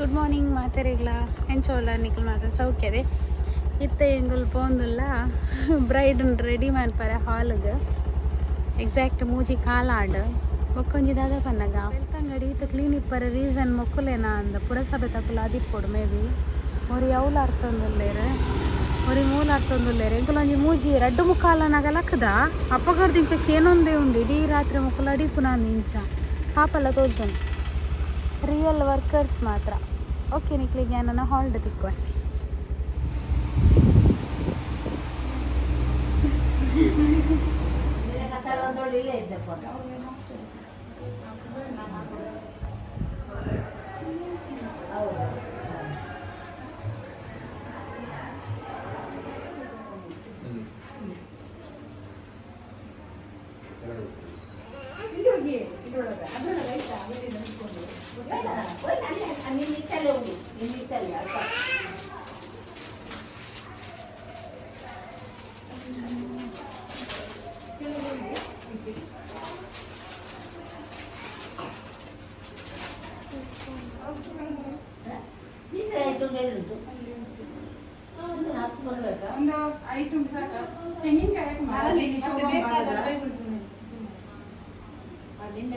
Good morning ಮಾತೆರೆಗ್ಲ. ಎಂಚೋಲ ನಿಕುಲು ಮಾತ ಸೌಖ್ಯದೆ? ಇತ್ತೆ ಎಂಗುಲ್ ಪೋಂದುಲ್ಲ ಬ್ರೈಡ್ ರೆಡಿ ಮನ್ಪರೆ ಹಾಲ್ಗ್. ಎಕ್ಸಾಕ್ಟ್ ಮೂಜಿ ಕಾಲಾಡ್ ಬೊಕ್ಕೊಂಜಿ ದಾದ ಪನ್ನಗ ಬೆಳ್ತಂಗಡಿ ಇತ್ತೆ ಕ್ಲೀನ್ ಇಪ್ಪರೆ ರೀಸನ್ ಮೊಕ್ಕುಲೇನ ಅಂದ ಪುರಸಭೆ ತಕುಲು ಅದಿಪ್ಪೊಡು ಮೇ ಬಿ. ಒರಿ ಅವ್ಲು ಅರ್ತೊಂದುಲ್ಲೆರ್, ಒರಿ ಮೂಲ ಅರ್ತೊಂದುಲ್ಲೆರ್. ಎಂಕುಲೊಂಜಿ ಮೂಜಿ ರಡ್ಡು ಮುಕ್ಕಾಲ ನಗಲಕ್ಕದ ಅಪ್ಪಗರ್ದಿಂಚ ಕೇನೊಂದೇ ಉಂಡು. ಇಡೀ ರಾತ್ರಿ ಮೊಕ್ಕುಲು ಅಡಿಪುನ ಇಂಚ ಪಾಪಲ್ಲ ತೋಜುಂಡು. ರಿಯಲ್ ವರ್ಕರ್ಸ್ ಮಾತ್ರ. ಓಕೆ, ನಿಕ್ಲಿಗೆ ನನ್ನ ಹಾಲ್ಡ್ ತಿಕ್ಕುವೆ.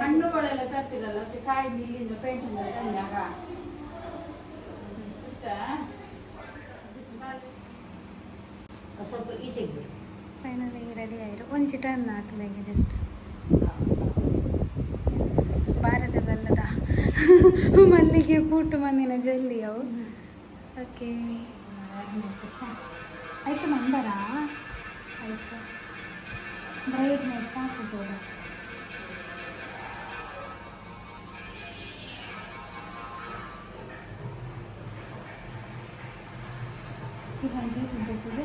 ಹಣ್ಣುಗಳೆಲ್ಲ ತರ್ತಿರಲ್ಲ, ಅದಕ್ಕೆ ಕಾಯಿ ಇಲ್ಲಿಂದ ಪೇಂಟಿಂದ ತಂದಾಗ. ಸ್ವಲ್ಪ ಈಚೆಗೆ ಬಿಡು. ಫೈನಲಿ ರೆಡಿ ಆಯಿರು. ಒಂಜಿ ಟರ್ನ್ ಆತಲೆಗೆ ಜಸ್ಟ್ ಭಾರತ ಬೆಲ್ಲದ ಮಲ್ಲಿಗೆ ಪೂಟು ಮಂದಿನ ಜಲ್ಲಿ ಅವು. ಓಕೆ, ಆಯ್ತು ಮಂದರ ಆಯ್ತು. ಬ್ರೈಡ್ ಮೇಡ್ ಪಾಪ ಜೋಡ. ಪೂಜೆ.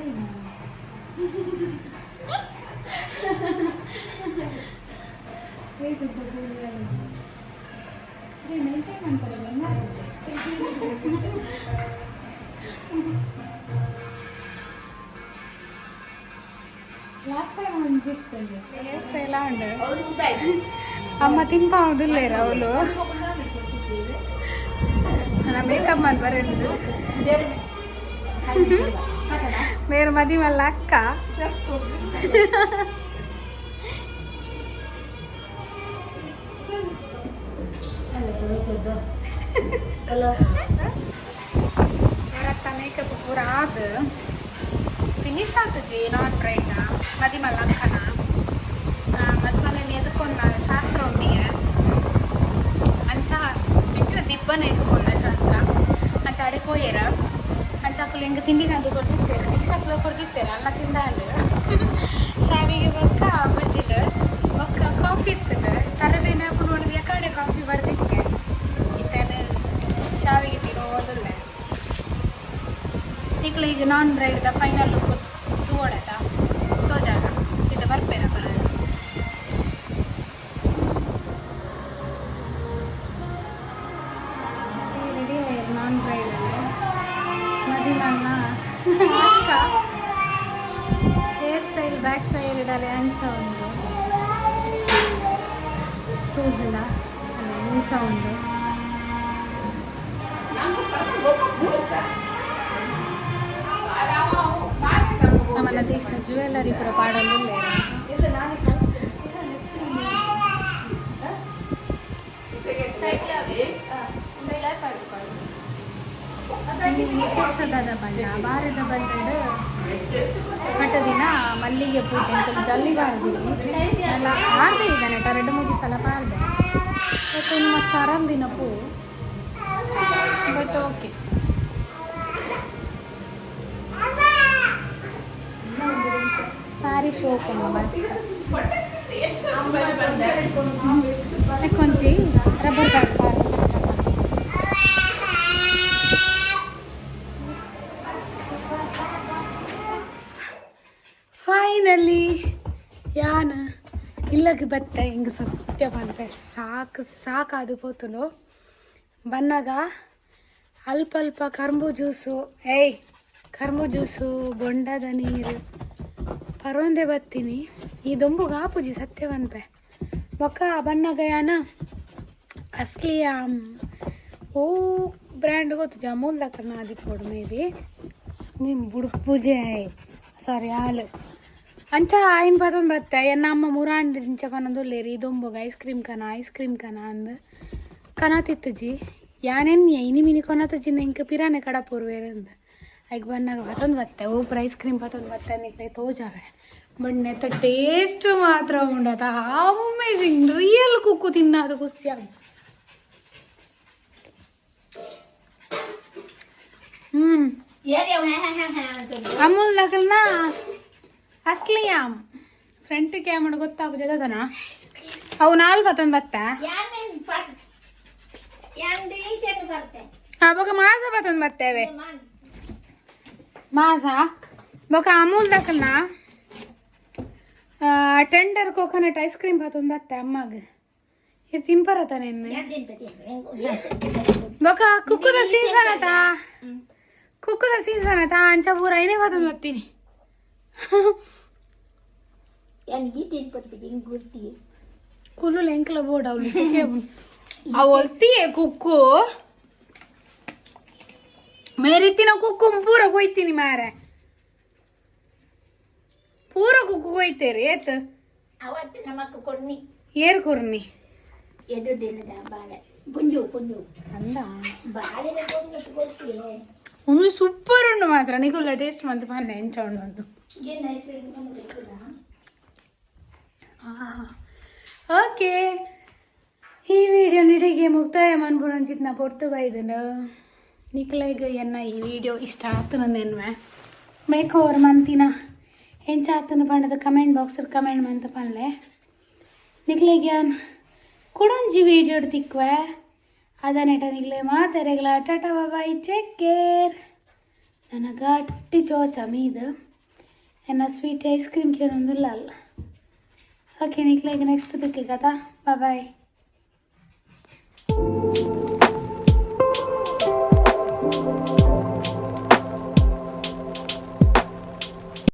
ಏತುದ್ದ ಪೂಜೆ ನೈಟೇ ಮಾಡ್ತಾರೆ ಬಂಗಾರ ಪೂಜೆ. ಲಾಸ್ಟ್ ಟೈಮ್ ಒಂದು ಸಿಕ್ತಂಗೆ ಹೇರ್ ಸ್ಟೈಲ್ ಆಂಡ್. ಅಮ್ಮ ತಿನ್ಪಾವುದಿಲ್ಲೇರ ಅವಳು. ನನ್ನ ಮೇಕಪ್ ಮಾಡಿ ಬರೆದು ಮೇರು ಮದಿ ಮಲ್ಲ ಅಕ್ಕ. ಹೊರತ್ತ ಮೇಕಪ್ ಪೂರ ಆದ್ ಫಿನಿಶ್ ಆತಜಿ. ನಾನ್ ಬ್ರೈಡ್ ಮದಿ ಮಲ್ಲ ಅಕ್ಕನ ಮದ್ಮಲೆಯಲ್ಲಿ ಎದುಕೊಂಡ ಶಾಸ್ತ್ರ ಉಂಡಿಗೆ. ಅಂಚ ಮೆಚ್ಚಿನ ದಿಬ್ಬನ ಎದುಕೊಂಡ ಶಾಸ್ತ್ರ. ಅಂಚ ಅಡೆ ಪೋಯೆರ. ಅಂಚ ಅಕುಲು ಎಂಕ್ ತಿಂಡಿ ತಂದು ಕೊಡ್ದಿತ್ತೇರು, ಭಿಕ್ಷಾಕುಲು ಕೊಡ್ದಿತ್ತೇರು. ಅಲ್ಲ ತಿಂದಾಂಡ್. ಶಾವಿಗೆ ಬೊಕ್ಕ ಬಜಿಲ್ ಬೊಕ್ಕ ಕಾಫಿ ಇತ್ತದ. ತರಬೇನೆ ನೋಡಿದ ಕಡೆ ಕಾಫಿ ಬರ್ದಿತ್ತೆ. ಇತ್ತೇನೆ ಶಾವಿಗೆ ತಿನ್ನೋದಿಲ್ಲ. ನಿಕ್ಲು ಈಗ ನಾನ್ ಬ್ರೈಡ್ದ ಫೈನಲ್ ಲುಕ್ ತೂವೊಡತ ತೋಜಾಗ ಇತ್ತ ಬರ್ಪೇರ ಬರ. ರೆಡಿ ಆಯ್ತು ನಾನ್ ಬ್ರೈಡ್ ಮದಿಮಲ್ಲ ಅಕ್ಕ. ಹೇರ್ ಸ್ಟೈಲ್ ಬ್ಯಾಕ್ ಸೈಡ್ ಇಡಲೆ ಅಂಚ ಉಂಡು ತೂಜುಂಡ ಅಂಚ ಉಂಡು. ನಮ್ಮನ್ನ ದೀಕ್ಷಾ ಜ್ಯುವೆಲ್ಲರಿ ಪೂರ ಪಾಡೊಂದುಲ್ಲೆರ್. ವಿಶೇಷದಾದ ಬಣ್ಣ ಬಾರದ ಬಣ್ಣಡ್ ಮಟ್ಟ ದಿನ ಮಲ್ಲಿಗೆ ಪೂಜೆ ಅಂತ ಜಲ್ಲಿ ಬಾರದಿಜಿ ಅಲ್ಲ ಆರ್ದೆ ಇದ್ದಾನೆ. ಎರಡು ಮೂಜಿ ಸಲ ಪಾರ್ದೆ. ಬಟ್ ಇನ್ನು ಮಸ್ತ್ ಆರಾಮ್ ದಿನ ಪೂ. ಬಟ್ ಓಕೆ, ಸಾರಿ ಶೋಕ್ ಉಂಡು ಮಸ್ತ್. ಕೊಂಚಿ ರಬ್ಬರ್ ಬ್ಯಾಂಡ್. ಫೈನಲಿ ಯಾನ್ ಇಲ್ಲಗ್ ಬತ್ತೆ. ಹಿಂಗೆ ಸತ್ಯ ಪನ್ಪೆ, ಸಾಕು ಸಾಕಾದು ಪೋತುಂಡು. ಬನ್ನಾಗ ಅಲ್ಪ ಅಲ್ಪ ಕರ್ಂಬು ಜ್ಯೂಸು, ಏಯ್ ಕರ್ಂಬು ಜ್ಯೂಸು, ಬೊಂಡದ ನೀರು ಪರೊಂದೆ ಬತ್ತೀನಿ. ಈ ದೊಂಬುಗೆ ಆಪುಜಿ ಸತ್ಯ ಪನ್ಪೆ. ಬೊಕ್ಕ ಬನ್ನಾಗ ಯಾನ ಅಸ್ಲಿ ಓ ಬ್ರ್ಯಾಂಡ್ ಗೊತ್ತು ಅಮೂಲ್ ದಕ್ಕನ ಆದಿಪ್ಪೊಡು ಮೇ ಬಿ. ನಿಮ್ ಬುಡ್ಪುಜೆ ಸಾರಿ ಆಳು ಅಂಚ ಆಯಿನ ಪತೊಂದು ಬತ್ತೆ. ಎನ್ನ ಅಮ್ಮ ಮುರಾಂಡ್ ಇಂಚ ಪನೊಂದುಲ್ಲೇರಿ, ದೊಂಬುಗ ಐಸ್ ಕ್ರೀಮ್ ಕನ, ಐಸ್ ಕ್ರೀಮ್ ಕನ ಅಂದ್. ಕನತಿತ್ತುಜಿ ಯಾನೇನ್ ಇನಿ ಮಿನಿ ಕೊನತುಜಿನ, ಇಂಕ ಪಿರಾನೆ ಕಡಪೂರ್ವೇರ್ ಅಂದ್. ಐಕ್ ಬನ್ನಾಗ ಪತೊಂದು ಬತ್ತೆ, ಓಪುರ ಐಸ್ ಕ್ರೀಮ್ ಪತೊಂದು ಬತ್ತೆ ನಿಕ್ಲೆ ತೋಜಾವೆ. ಬಟ್ ನೆತ್ತ ಟೇಸ್ಟ್ ಮಾತ್ರ ಉಂಡತ, ಅಮೇಸಿಂಗ್. ರಿಯಲ್ ಕುಕ್ಕು ತಿನ್ನದು ಖುಷಿ ಆಗ. ಅಮೂಲ್ ದಕಲ್ನ ಅಸ್ಲಿ ಆಮ್ ಫ್ರಂಟ್ ಕ್ಯಾಮಡ್ ಗೊತ್ತಾಪುಜದನ. ಅವು ನಾಲ್ ಪತ್ತೊಂದು ಬತ್ತ. ಹಾ, ಬೊಕ ಮಾಸ ಪತ್ತೊಂದು ಬತ್ತೇವೆ ಮಾಸ. ಬೊಕ ಅಮೂಲ್ ದಕಲ್ನ ಟೆಂಡರ್ ಕೋಕೋನಟ್ ಐಸ್ ಕ್ರೀಮ್ ಪತ್ತೊಂದು ಬತ್ತೆ ಅಮ್ಮಗ್. ಇದು ತಿನ್ಪರತ ನಿನ್ನೆ. ಬೊಕ ಕುಕ್ಕುದ ಸೀಸನ್ ಆತ, ಕುಕ್ಕುದ ಸೀಸನ್ ಆತ. ಅಂಚ ಪೂರ ಐನೇ ಪತ್ತೊಂದು ಬತ್ತೀನಿ. ಕುಲ್ಲು ಎಂಕ್ಲ ಬೋರ್ಡ್ ಅವಳು ಸೆಕೆ ಅವು ಒಲ್ತಿಯೇ. ಕುಕ್ಕು ಮೇರಿತ್ತಿನ ಕುಕ್ಕು ಪೂರ ಕೊಯ್ತೀನಿ ಮಾರೆ, ಪೂರ ಕುಕ್ಕು ಕೊಯ್ತೇರಿ ಏತ್. ಅವತ್ತು ನಮಕ್ ಕೊರ್ನಿ. ಏರ್ ಕೊರ್ನಿ? ಎದುರ್ದಿಲ್ಲದ ಬಾಳೆ ಪುಂಜು ಪುಂಜು. ಅಂದ. ಬಾಳೆ ಕೊಡ್ತೀವಿ. ಒಂದು ಸೂಪರ್ ಉಂಡು ಮಾತ್ರ. ನಿಕುಲ್ಲ ಟೇಸ್ಟ್ ಮಂತ್ ಪನ್ನೆ ಎಂಚ ಉಂಡು ಅಂತ. ಏನು ಐಸ್ ಕ್ರೀಮ್ ಗೊತ್ತಿಲ್ಲ. ಓಕೆ, ಈ ವಿಡಿಯೋ ನಿಡಿಗೆ ಮುಕ್ತಾಯ ಮನ್ಪುನಂಚಿತ್ನ ಪೊರ್ತು ಬೈದನು. ನಿಕ್ಲೆಗ್ ಎನ್ನ ಈ ವಿಡಿಯೋ ಇಷ್ಟ ಆತನ ನೆನ್ವೆ, ಮೇಕ್ ಓವರ್ ಮಂತಿನ ಎಂಚ ಆತನ ಪಂಡದ ಕಮೆಂಟ್ ಬಾಕ್ಸ್ ಕಮೆಂಟ್ ಮಂತ ಪನ್ಲೆ. ನಿಕ್ಲೆಗ್ ಯಾನ್ ಕುಡೊಂಜಿ ವಿಡಿಯೋ ತಿಕ್ವೆ. ಅದನೆಟ ನಿಕ್ಲೆ ಮಾತೆರೆಗ್ಲ ಟಾಟಾ, ಬಾಯ್, ಟೇಕ್ ಕೇರ್. ನನ್ನ ಗಟ್ಟಿ ಚೋಚ ಮೀದು ಎನ್ನ ಸ್ವೀಟ್ ಐಸ್ ಕ್ರೀಮ್ ಕೇನೊಂದುಲ್ಲ ಅಲ್ಲ. ಓಕೆ, ನಿಕ್ಲೆಗ್ ನೆಕ್ಸ್ಟ್ ತಿಕ್ಕಿ ಕಥಾ. ಬಾಯ್.